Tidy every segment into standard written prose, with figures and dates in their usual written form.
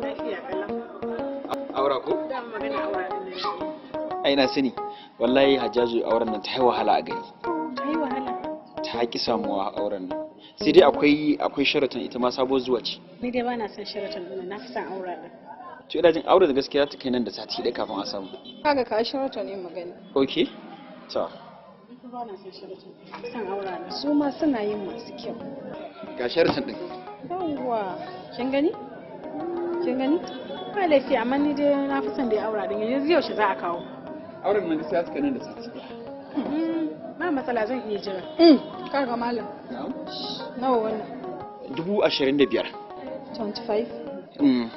Lafiya kalau. Aura ko? Dama magana aura din nan. Ai na sani. Wallahi Hajjaju, auren nan ta yi wahala a gari. Ta yi wahala. Ta ki samuwa auren nan. Sai dai akwai Sheraton, ita ma sabuwar zuwa ce. Ni dai bana son Sheraton din, na fi son aura din. To ina jin aure da gaskiya ta kai nan da sati ɗaya kafin a samu. Kaga ka Sheraton ne magani. Okay. To. Ni fa bana son Sheraton. Na fi son aura din. Su ma suna yin masu kyau. Ga Sheraton din. Yawwa, kin gani? Kin gani? Ba laifi, amma ni dai na fi son dai aura din. Yanzu yaushe za a kawo? Auren nan gaskiya ta kai nan da sati ɗaya. Ba matsala, zan iya jira. Kaga malam. Na'am. Nawa wannan? 25,000. 25. Mm.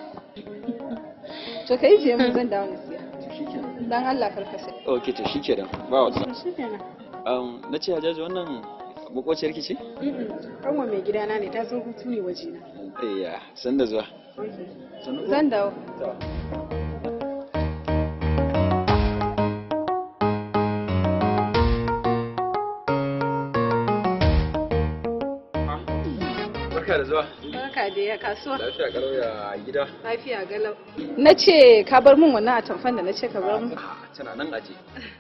To kai je mu, zan dawo na siya. To shikenan. Dan Allah kar ka sai. Okay, to shikenan. Ba wasa. Shikenan. Na ce Hajjaju, wannan makociyar ki ce? Kanwa mai gidana ne, ta zo hutu ne wajena. Eh, san da zuwa. Okay. Sannu ko? Zan dawo. To. Barka da zuwa. Barka da ya kasuwa. Lafiya kalau, ya gida? Lafiya galau. Na ce ka bar min wannan atamfan da na ce ka bar min. Tana nan aje.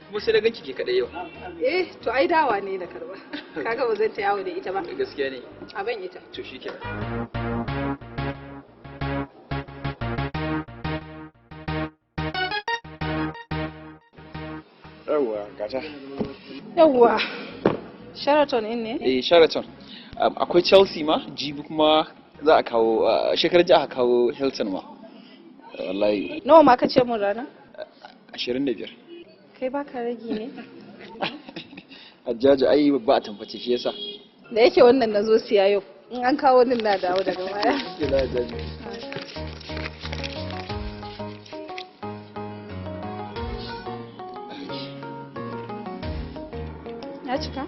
Kuma sai da ganki ke kadai yau. Eh, to ai dawa ne da karba. Kaga ba zan ta yawo da ita ba. Gaskiya ne. A ban ita. To shikenan. Yawwa, gata. Yawwa. Sheraton din ne? Eh, Sheraton. Akwai Chelsea ma, jibi kuma za a kawo, shekarar jiya aka kawo Hilton ma. Wallahi. Nawa ma ka ce mun rana? 25. Kai baka ragi ne? Hajjaju, ai babba atamfa ce, shi yasa. Da yake wannan na zo siya yau. In an kawo din na dawo daga baya. Ke na Hajjaju. Ya cika?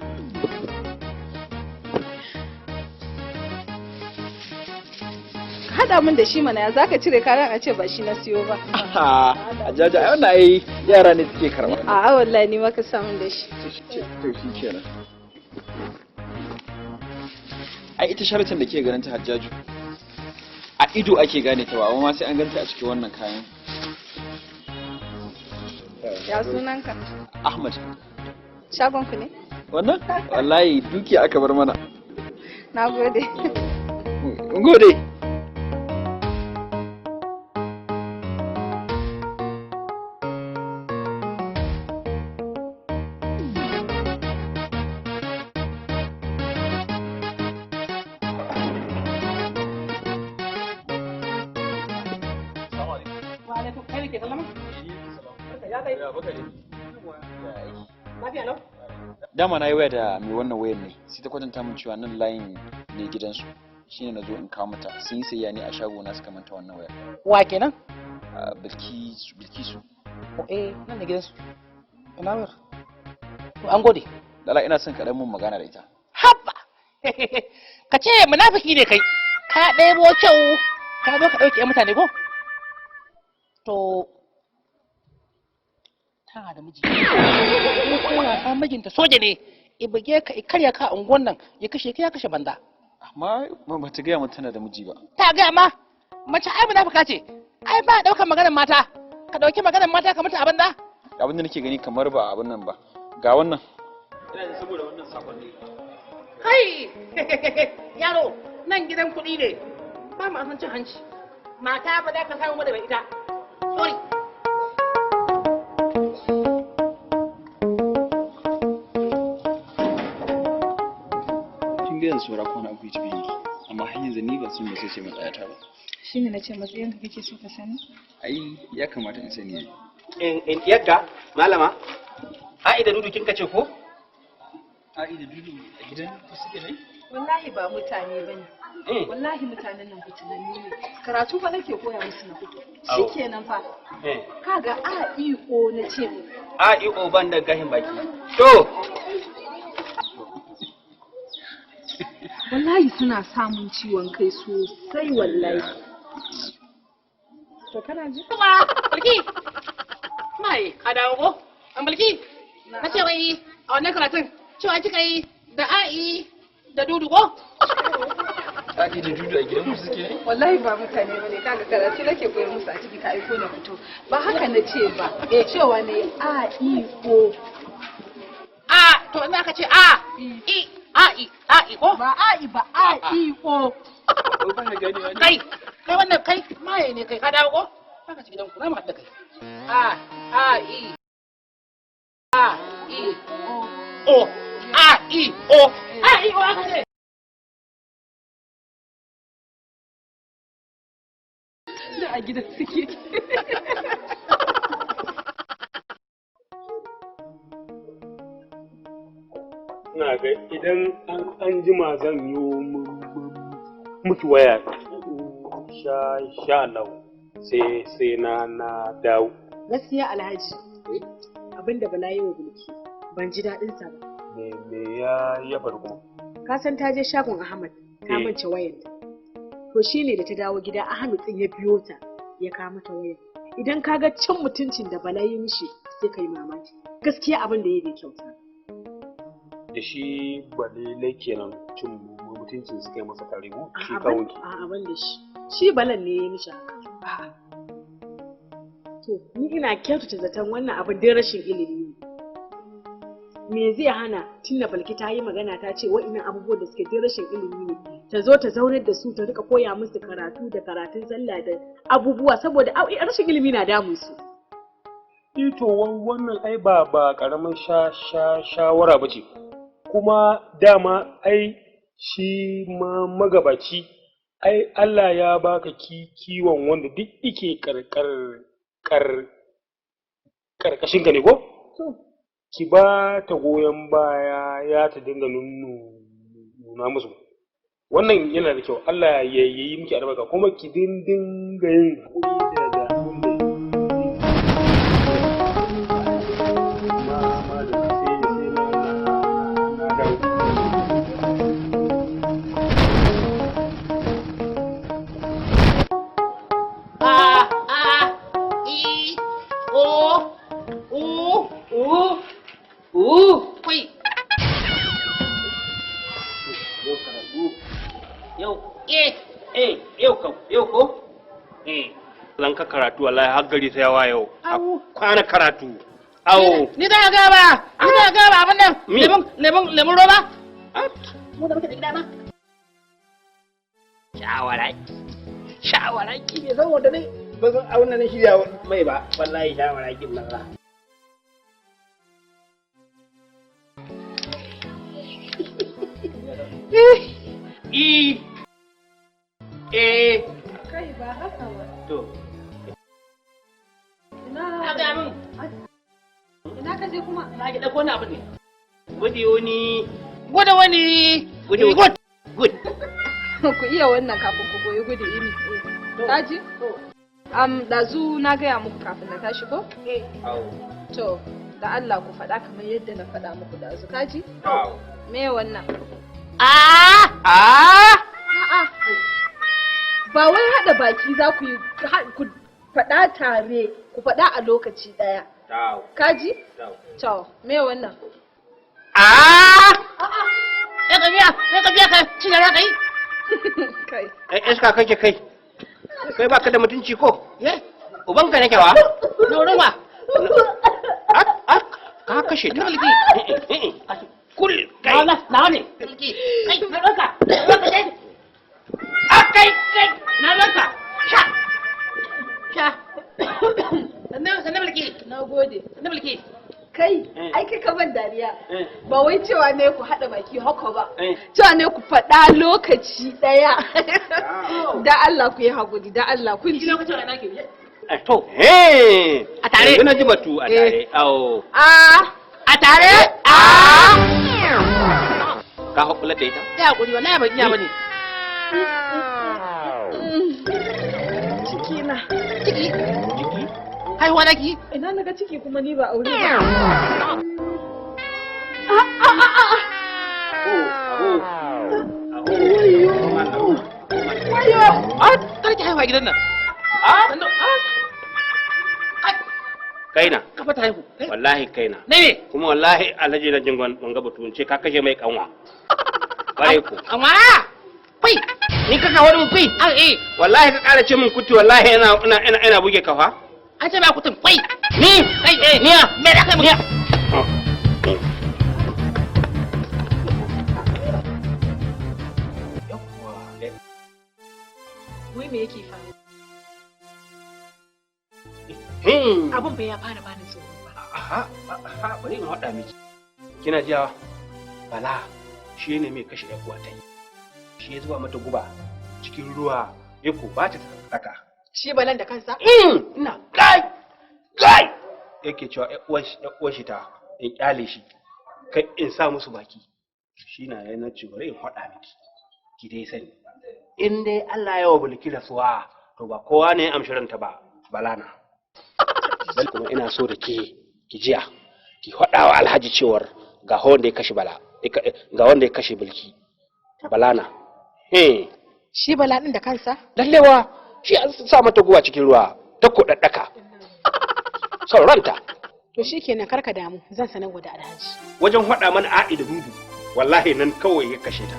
Ka haɗa min da shi mana, ya zaka cire kayan a ce ba shi na siyo ba. Hajjaju, ai wannan ai yara ne suke karba. A'a wallahi, ni ma ka sa min da shi. To shi kenan. Ai ita Sheraton da ke ganin ta, Hajjaju, a ido ake gane ta, ba amma sai an ganta a cikin wannan kayan. Ya sunanka? Ahmad. Shagon ku ne? Wannan? Wallahi dukiya aka bar mana. Na gode. Mun gode. Wa alaikum, kai ne ke sallama? Ya kai. Lafiya lau? Dama na yi waya da mai wannan wayar ne, sai ta kwatanta min cewa nan layin ne gidansu. Shine na zo in kawo mata. Sun yi sayayya ne a shago na suka manta wannan wayar. Wa kenan? Ah, Bilkisu, Bilkisu. Oh, eh, nan da gidansu. Ina wayar? To an gode. Lala, ina son ka dan mun magana da ita. Habba! Ka ce munafiki ne kai. Ka ɗebo kyau, ka zo ka ɗauke 'yan mutane ko? To, tana da miji. Ko kai wasa, mijinta soja ne. I buge ka, i karya ka a unguwan nan, ya kashe ka, ya kashe banza. Amma ba ta gaya min tana da miji ba. Ta gaya ma, mace ai munafika ce. Ai ba ɗaukar maganar mata. Ka ɗauki maganar mata ka mutu a banza. Abin da nake gani kamar ba abin nan ba. Ga wannan. Ina jin saboda wannan sakon ne. Kai! Yaro, nan gidan kuɗi ne. Ba mu san cin hanci. Mata ba za ka samu ba da mai ita. Sorry. Kin ga yanzu saura kwana uku ki tafi, amma har yanzu ni ban san me sai ce matsayata ba. Shine na ce matsayin ka kake so ka sani? Ai ya kamata in sani ai. In yadda malama A'ida Dudu kin kace ko? A'ida Dudu a gidan ku suke ne? Wallahi ba mutane bane. Wallahi mutanen nan fitinanni ne. Karatu fa nake koya musu na fito. Shikenan fa. Kaga A I O na ce mu. A I O, ban da gashin baki. To Wallahi suna samun ciwon kai sosai wallahi. To kana ji? Kuma, Bilki! Mai, ka dawo ko? An Bilki? Na ce wai a wannan karatun cewa kika yi da a'i da dudu ko? Adi da Dudu a gidan mu suke ne? Wallahi ba mutane ba ne, kaga karatu nake koyar musu a ciki ka aiko na fito. Ba haka na ce ba, eh cewa ne A I O. A to ina ka ce A I A I A I ko? Ba A I ba A I O. Ko ba ka ganewa ne? Kai kai wannan kai maye ne kai ka dawo ko? Haka ci gidan ku za mu haɗu da kai. A A I A I O A I O A I O aka ce. Da a gidan suke. Ina ga idan an jima zan yi miki waya sha Allah sai na dawo. Gaskiya Alhaji, abinda Bala yi wa Bilki ban ji daɗin sa ba. Me ya faru kuma? Ka san ta je shagon Ahmad ta mance wayarta. To shine da ta dawo gida Ahmad din ya biyo ta ya kawo mata wayar. Idan ka ga cin mutuncin da Bala yi mishi sai ka yi mamaki. Gaskiya abin da ya bai kyauta. Da shi Balele kenan cin mutuncin suka yi masa tare ko shi kawun ki. A'a ban da shi. Shi Balan ne ya yi mishi haka. To ni ina kyautata zaton wannan abin dai rashin ilimi ne. Me zai hana tunda Balki ta yi magana ta ce wa'innan abubuwan da suke dai rashin ilimi ne ta zo ta zaunar da su ta rika koya musu karatu da karatun sallah da abubuwa saboda rashin ilimi na damun su. Ito wannan ai ba karamin shawara ba ce. Kuma dama ai shi ma magabaci ai Allah ya baka kiwon wanda duk ike karkashin ka ne ko? Ki ba ta goyon baya ya ta dinga nuna musu. Wannan yana da kyau, Allah ya yi miki albarka kuma ki dinga yin haƙuri da abin da ma da sai na dawo. A A I O U U U Kui. Yau karatu. Yau E Eh, yau ka yau ko? Eh. Zan ka karatu wallahi har gari sai ya waye yau. A kwana karatu. Awo. Ni za ga ba, ni za ga ba abin nan Mi? lemon lemon lemon roba. Mu da muke da gida ma. Shawara. Shawara ki. Bai san wanda ne Ba san abin da na shirya mai ba, wallahi shawara kin banza. I E Kai ba haka ba. to Ina Ka ga min ina ka je kuma? na ki dauko wani abu ne. gudu wani Gwada wani. gudu Good. good Ku iya wannan kafin ku koyi gudu iri. Kaji? Ɗazu na gaya muku kafin na tashi ko? Awo. To, da Allah ku faɗa kamar yadda na faɗa muku ɗazu. Kaji? Awo. Me wannan? A A A'a. Ba wai haɗa baki za ku yi ku faɗa tare, ku faɗa a lokaci ɗaya. Awo. Kaji? Awo. To, me wannan? A Ya ka biya, ya ka biya ka ci da ka yi. Kai. Ai iska kake kai. Kai baka da mutunci ko? Ye, Ubanka nake wa? na wurin wa. Ak ak ka kashe ta. Mulki. Kul kai. Na na ne. Mulki. Kai, na ranka. Na ranka dai. A kai kai. Na ranka. Sha. Sha. Sannan sannan mulki. Na gode. Sannan mulki. Kai, Eh. ai kai ka ban dariya. Eh. Ba wai cewa ne ku haɗa baki haka ba. Eh. Cewa ne ku faɗa lokaci ɗaya. Da Allah ku yi haƙuri, da Allah kun Ji ji. lokacin da nake. Eh, To. Eh. A tare. Yanzu na ji batu a tare. Awo. A A tare. A. Ka hakula da ita? Ya hakuri wallahi ban iya bane. ciki na. Ciki. Haihuwa naki. Ina naga ciki kuma ni ba aure ba. Aho. Ah, kar ki haihuwa gidan nan. Ah? Sannan ah. Kai, Kaina. kafa ta haihu. Wallahi kaina. Ne ne. Kuma wallahi alhaji na jin wanga batu ce ka kashe mai kanwa. Bare ko. Amma. Kai. Ni ka kawo min kui? A e. Wallahi ka ƙara ce min kuti, wallahi ina ina ina ina buge ka fa. An ce ba kutun kwai. Ni Kai eh. niya. Me da kai mu? Niya. Wai me yake faru? Hmm. Abin bai ya fara bani tsoro ba. Aha, aha, bari in haɗa miki. Kina jiya Bala shi ne mai kashe ƴar uwa ta yi. Shi ya zuba mata guba cikin ruwa ya ko ba ta tsaka. Shi Balan da kansa? Ina kai kai yake cewa ƴar uwar shi ta in kyale shi kai in sa musu baki. Shi na yana ce bari in haɗa miki. Ki dai sani. In dai Allah ya wa bulki rasuwa to ba kowa ne ya amshi ranta ba, Bala na. Bal kuma ina so da ke ki jiya ki faɗa wa Alhaji cewar ga wanda ya kashe Bala, ga wanda ya kashe Bilki, Balana. Eh. Shi Bala din da kansa? Lallewa shi an sa mata guba cikin ruwa ta kodaddaka son ranta. To shikenan, karka damu, zan sanar da Alhaji. Wajen faɗa mana a'i da dudu, wallahi nan kawai ya kashe ta.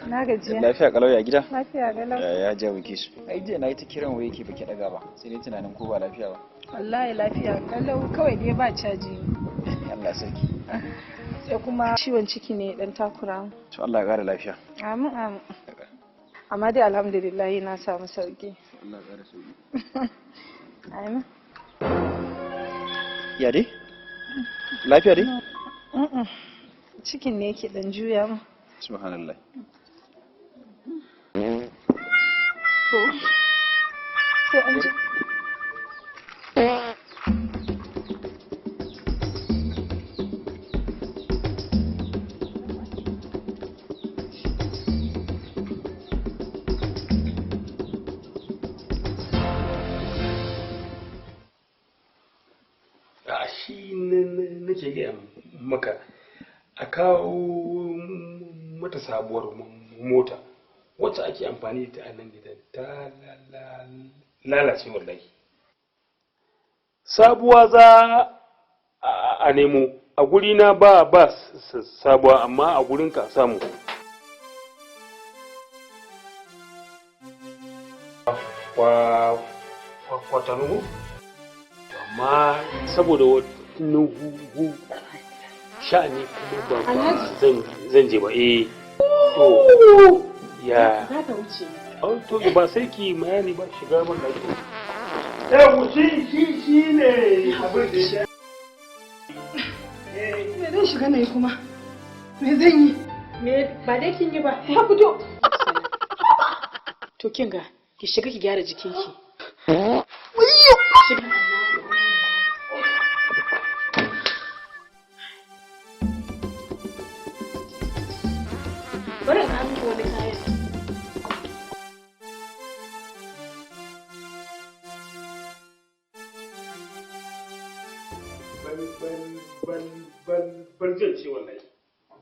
Na gajiya. Lafiya kalau, ya gida? Lafiya galau. Ya ja buke su. Ai jiya na yi ta kiran waye ke baki daga ba, sai dai tunanin ko ba lafiya ba. Wallahi lafiya galau, kawai dai ba caji. Allah sarki. Sai kuma ciwon ciki ne dan takura. To Allah ya kara lafiya. Amin amin. Amma dai alhamdulillah na samu sauki. Allah ya kara sauki. Amin. Ya dai? Lafiya dai? Mm-mm. Cikin ne yake dan juya mu. Subhanallah. To. Sai an ji. A shi nake gaya maka a kawo mata sabuwar mota wacce ake amfani da ita a nan gidan ta lalace wallahi. Sabuwa za a nemo a guri na ba sabuwa, amma a gurin ka samu. Kwa kwatanugu, amma saboda wani sha'ani kuma ba zan je ba. Eh, to ya Za ta wuce. Oh, to ba sai ki bayani ba, shiga ban daki. Yau shi ne abin da ya Me zan shiga na yi kuma? Me zan yi? Me ba dai kin yi ba? Ya fito. To kin ga, ki shiga ki gyara jikinki. Shiga. Bari in kawo miki wani kayan. Ban ban ban ban ban zan ce wallahi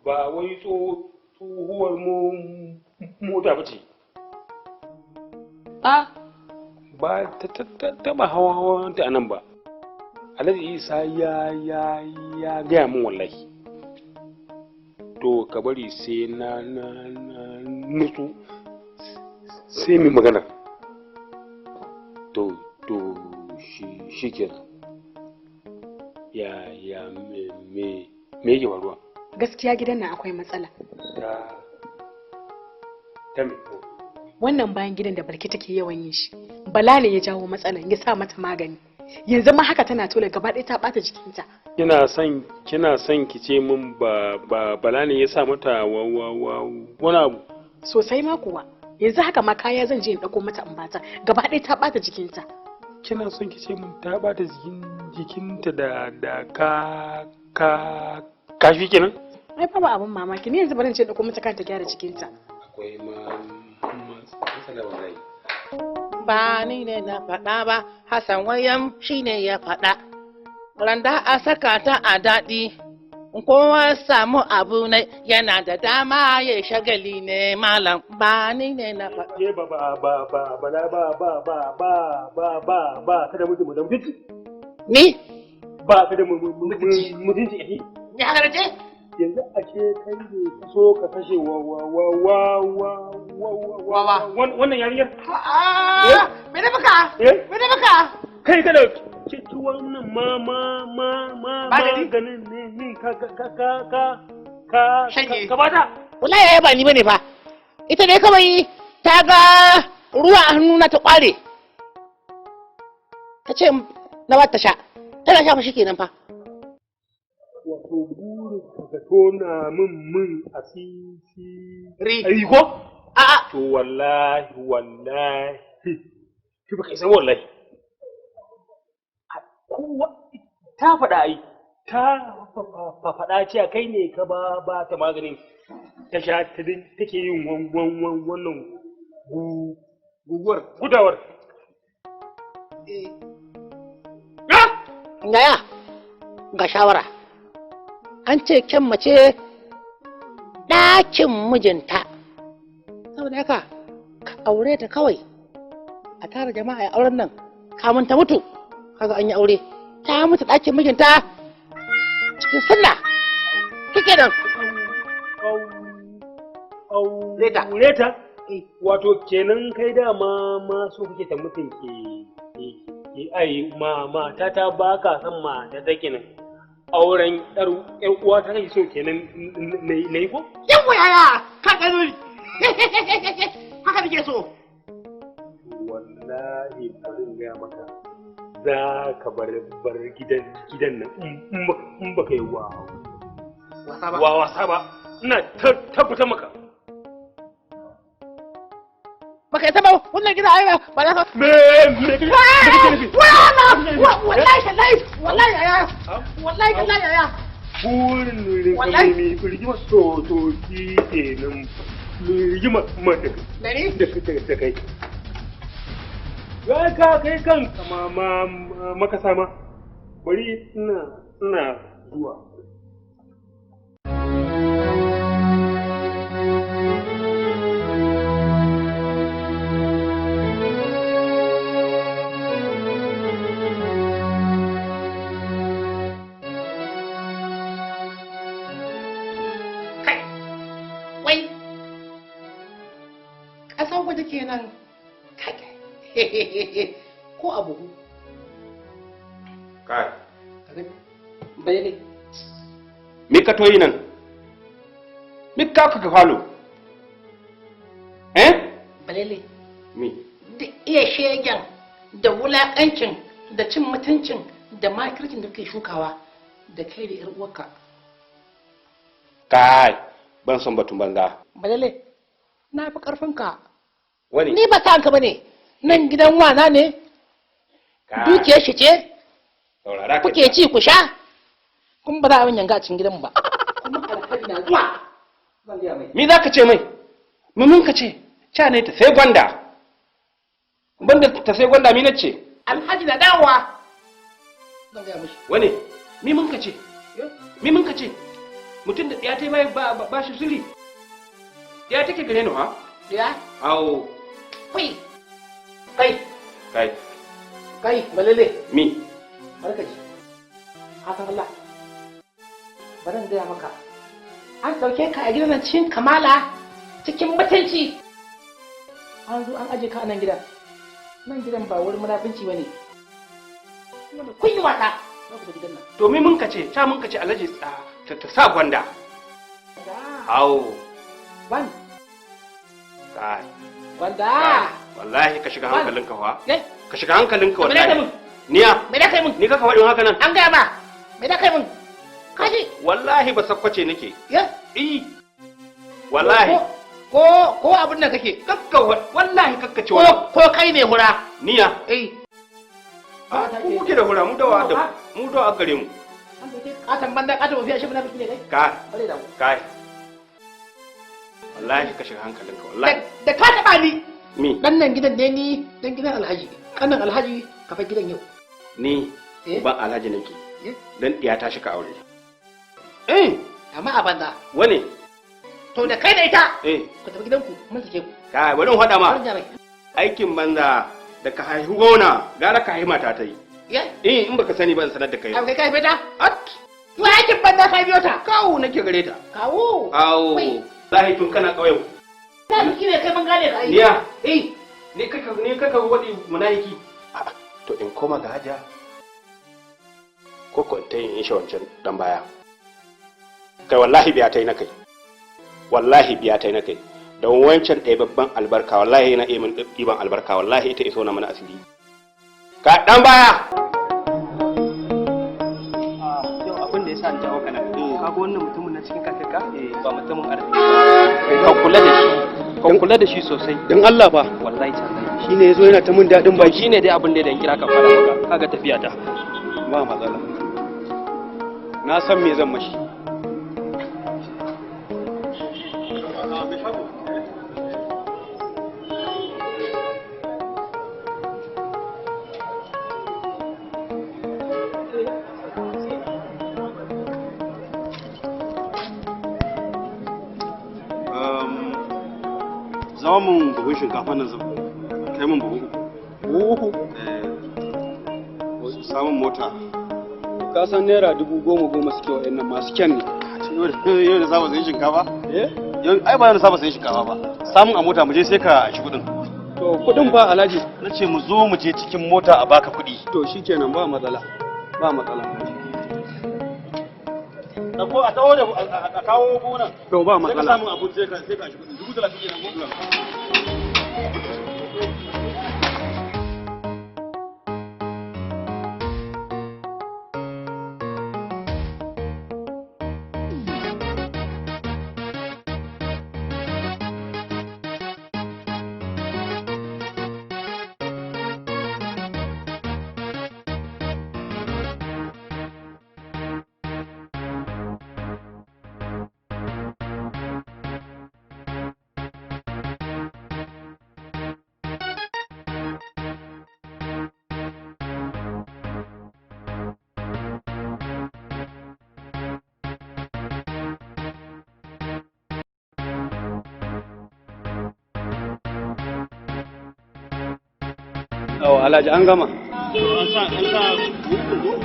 ba wai tsohuwar mota ba ce. A Ba ta taba hawa hawa ta anan ba. Alhaji Isa ya gaya min wallahi. To ka bari sai na nutsu sai mu magana. To shi kenan. Ya me yake faruwa? Gaskiya gidan nan akwai matsala. Ta me? Wannan bayan gidan da Balki take yawan yin shi, Bala ne ya jawo matsalan, ya sa mata magani. Yanzu ma haka tana tola gaba ɗaya ta ɓata jikinta. Kina son ki ce min ba Bala ne ya sa mata wa wa wa wani abu? Sosai ma kuwa. Yanzu haka ma kaya zan je in ɗauko mata in bata. Gaba ɗaya ta ɓata jikinta. Kina son ki ce min ta bata jikinta da ka kashi kenan? Ai babu abin mamaki, ni yanzu bari in je in ɗauko mata kanta gyara jikinta. Akwai ma matsala wallahi. Ba ni ne na faɗa ba, Hassan Wayam shi ne ya faɗa. Randa a saka ta a daɗi, Kowa samu abu ne yana da dama ya shagali ne malam ba ni ne na faɗa. Ke ba ba ba ba ba ba ba ba ba ba ba ba ka da mutum da mutunci. Ni? Ba ka da mutunci mutunci. Ni haka ce? Yanzu ashe kai ne ka so ka kashe wa wa wa wa wa wa wa wannan yarinyar? A'a, me ne maka? Me ne maka? Kai kada ci wannan ma ma ma ma maganin ne ni ka ka ka ka ka ka bata. Wallahi yaya ba ni bane fa. Ita dai kawai ta ga ruwa a hannuna ta kware. Ta ce na ba ta sha. Tana sha fa shikenan fa. Wato burin ka ka tona min asiri. Ri. Ko? A'a. To wallahi wallahi. Ki baka isa wallahi. Kowa ta faɗa ai ta faɗa cewa kai ne ka ba ba ta maganin ta sha ta take yin wannan guguwar gudawar. Yaya ga shawara. An ce kyan mace ɗakin mijinta. Saboda haka ka aure ta kawai a tara jama'a a auren nan kamun ta mutu. Kaga an yi aure ta mutu ɗakin mijinta cikin sunna kike nan. Reta. Reta? Wato kenan kai dama ma so kake ta mutun ke ke ai ma ma ta ta ba ka san ma ta ta kenan. Auren yar uwa ta kake so kenan na yi ko? Yawwa yaya ka gano ni. Haka nake so. Wallahi bari in gaya maka. Za ka bar gidan nan in baka yi wa wasa ba ina tabbatar maka baka yi ba wannan gida ai ba za ka me me wallahi wallahi wallahi yaya wallahi wallahi yaya burin ne rigima to to ki kenan rigima ma da da kai ya ka kai kanka ma ma makasa ma bari ina ina zuwa. Kai wai ƙasar waje kenan kai ko a buhu. Kai. Bayani. Me ka toyi nan? Me ka ka falo? Eh? Balele. Me? Da iya shegen da wulakancin da cin mutuncin da makircin da kake shukawa da kai da 'yar uwarka. Kai, ban son batun banza. Balele, na fi karfinka. Wani? Ni ba sa ka bane. Nan gidan wana ne, dukiyar shi ce, kuke ci ku sha, kuma ba za a yanga a cikin gidan ba. Kuma alhaji na zuwa. Me za ka ce mai? Mun ka ce, ca ne ta sai gwanda. Banda ta sai gwanda mi na ce? Alhaji na dawowa. Zan gaya mishi. Wane? Mi mun ka ce? Mi mun ka ce? Mutum da ya ta ba ba shi sirri. Ya take gare ni ha? Ya? Awo. Kai. Kai. Kai. Kai, balele. Mi. Barka ji. Hakan Allah. Bari in gaya maka. An ɗauke ka a gidan nan cikin kamala, cikin mutunci. An zo an aje ka a nan gidan. Nan gidan ba wurin munafunci ba ne. Kuma da kun yi wasa za ku gidan nan. To mi mun ka ce, ca mun ka ce Alhaji ta sa gwanda. Awo. Wan. Kai. Gwanda. Wallahi ka shiga hankalinka fa. Eh? Ka shiga hankalinka Me da kai wallahi. mun? Niya. Me da kai mun? Ni kaka faɗin haka nan. An gaya ma. Me da kai mun? Kaji. Wallahi ba sakwace nake. Ya? Eh. Wallahi. Ko ko abin nan kake? Kakka wallahi kakka ce Ko ko kai ne hura? Niya. Eh. Ah, ku kuke da hura mu dawa da mu dawa a gare mu. An dauke katon banda katon mafiya shi munafiki ne kai. Kai. Bare da mu. Kai. Wallahi ka shiga hankalinka wallahi. Da ka taba ni. Mi. Dan nan gidan ne ni dan gidan Alhaji. Kanan Alhaji ka fa gidan yau. Ni Eh? ban Alhaji nake. Eh? Dan diya ta shi ka aure. Eh. Amma a banza. Wane? To da kai da ita. Eh. Ku tafi gidanku mun sake ku. Kai bari in faɗa ma. Bari in mai. Aikin banza da ka haihu gona gara ka haihu mata ta yi. Ye? Eh in baka sani ba in sanar da kai. Ai kai ka haife ta? At. To aikin banza ka biyo ta. Kawo nake gare ta. Kawo. Awo. Wai. Lahi tun kana ƙauyen. Na biki ne kai ban gane ka ai. Niya. Eh. Ni kaka ni kaka wadi munafiki. To in koma ga haja. Ko ko in ta yin insha wancan dan baya. Kai wallahi biya ta yi na kai. Wallahi biya ta yi na kai. Don wancan ɗaya babban albarka wallahi yana iya min ɗiban albarka wallahi ita iso na mana asiri. Ka dan baya. Yau abin da ya sa ni jawo kana kaga wannan mutumin na cikin kakarka ba mutumin arziki ka kula da shi ka kula da shi sosai. Dan Allah fa. Wallahi tallahi Shine yazo yana ta mun dadin ba baki. shine dai abin da ya kira ka fara maka kaga tafiya ta. Ba matsala. Na san me zan mashi. Zama mun buhun shinkafa nan zama kai mun buhu Uku. uku. Samun mota. Ka san naira 10,000 suke wa'annan masu kyan ne. Yau da saba sayin shinkafa? Eh? Yau ai ba yau da saba sayin shinkafa ba. Samun a mota mu je sai ka shi kudin. To kuɗin fa Alhaji. Na ce mu zo mu je cikin mota a baka kuɗi. To shikenan ba matsala. Ba matsala. Ko a tawo da a kawo gonan. To ba Sai ka matsala. samu abu sai ka shi kudin. 30,000 kenan ko? Yawa Alhaji an gama. An sa an sa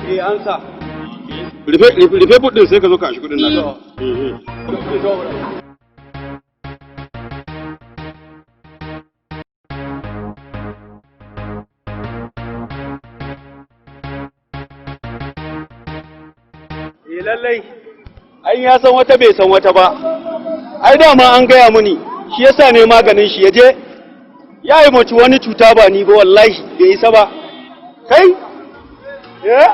Eh an sa. rufe rufe budin sai ka zo ka shi kudin naka. Eh lallai. Ai ya san wata bai san wata ba. Ai dama an gaya muni shi yasa ne maganin shi yaje ya yi mace wani cuta ba ni ba wallahi bai isa ba. Kai? Eh?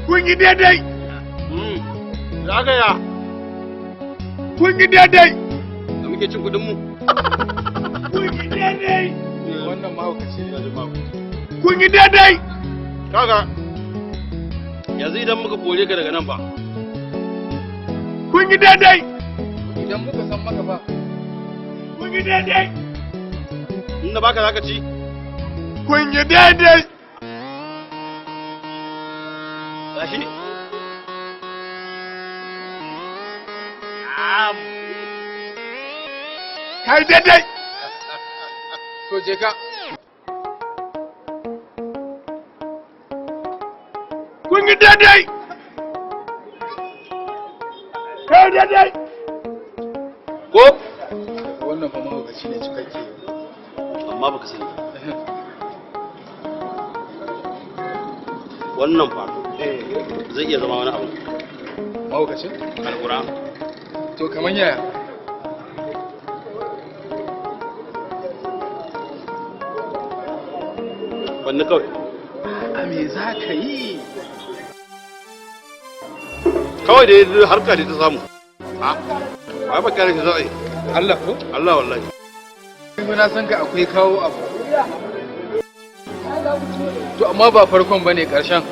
Kun yi daidai. Zagaya. Kun yi daidai. Da muke cin kudin mu. Kun yi daidai. Wannan mahaukaci ne da mahaukaci. Kun yi daidai. Kaga yanzu idan muka kore ka daga nan ba. Kun yi daidai. Idan muka san maka ba. Kun yi daidai. In na baka zaka ci. Kun yi daidai. Gashi. Kai daidai. To je ka. Kun yi daidai. Kai daidai. Ko? Wannan fa mahaukaci ne cikakke. Amma baka sani ba. Wannan fa zai iya zama wani abu. Mahaukacin? Alƙur'an. To kamar yaya? Wanne kawai. A me za ka yi? Kawai da harka da ta samu. Ha? Ba ba kare shi za a yi. Allah ko? Allah wallahi. Ni na san ka akwai kawo abu. To amma ba farkon bane, karshen.